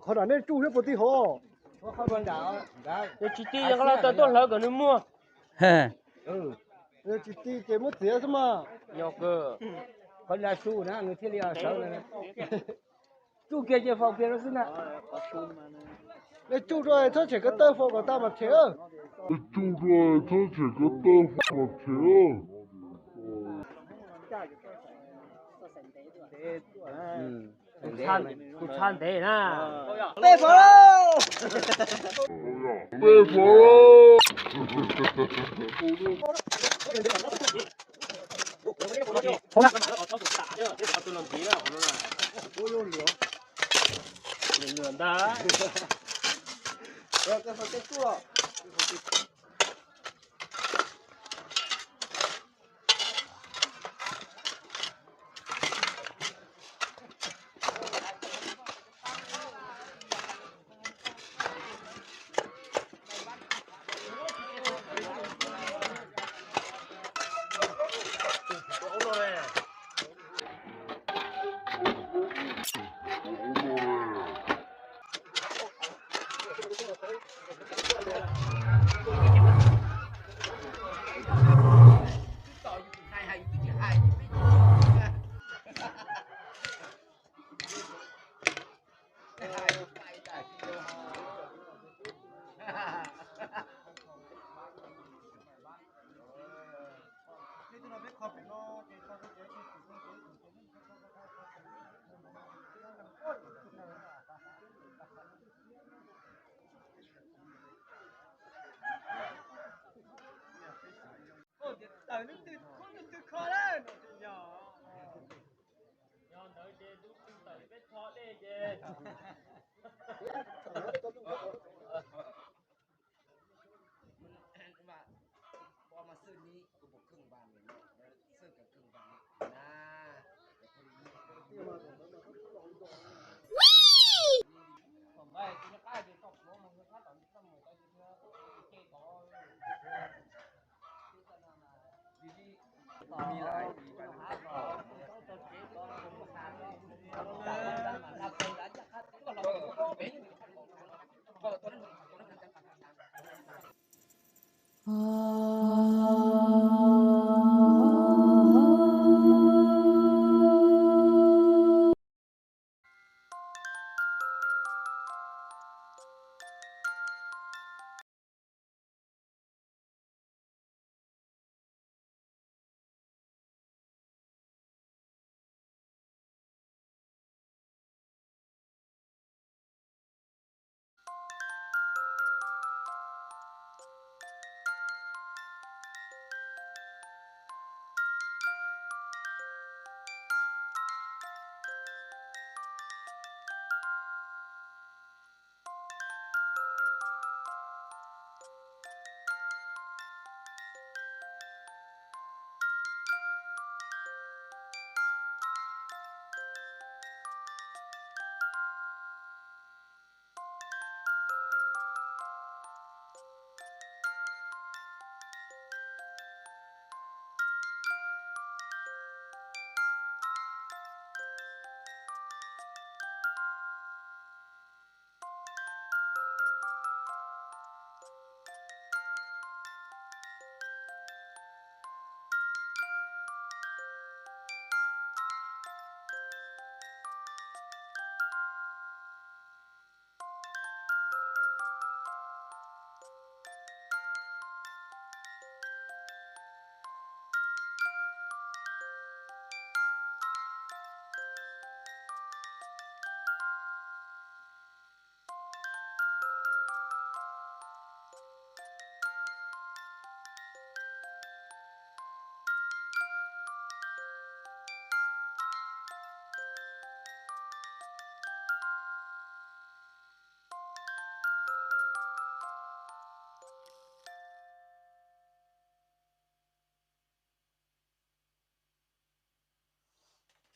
Qhov no nej tsuj thiab puas tij hov? Yog tsis tij, yog qhov los tau tuaj hlawv kom nws muag. Yog tsis tij ces muab txiav xwb mas. Qhov no su na nws thiaj li sawv. Tsuj kiag ces faus kiag rau xwb na. Nej tsuj rau txhob tshem ko taw, faus kom tau mas them. Tsuj rau txhob tshem ko taw, faus kom them. Kuv tshaj ntev na. Peb faus lauj. Peb faus lauj. Yog ntawd ces tus tawm peb txho dej ces.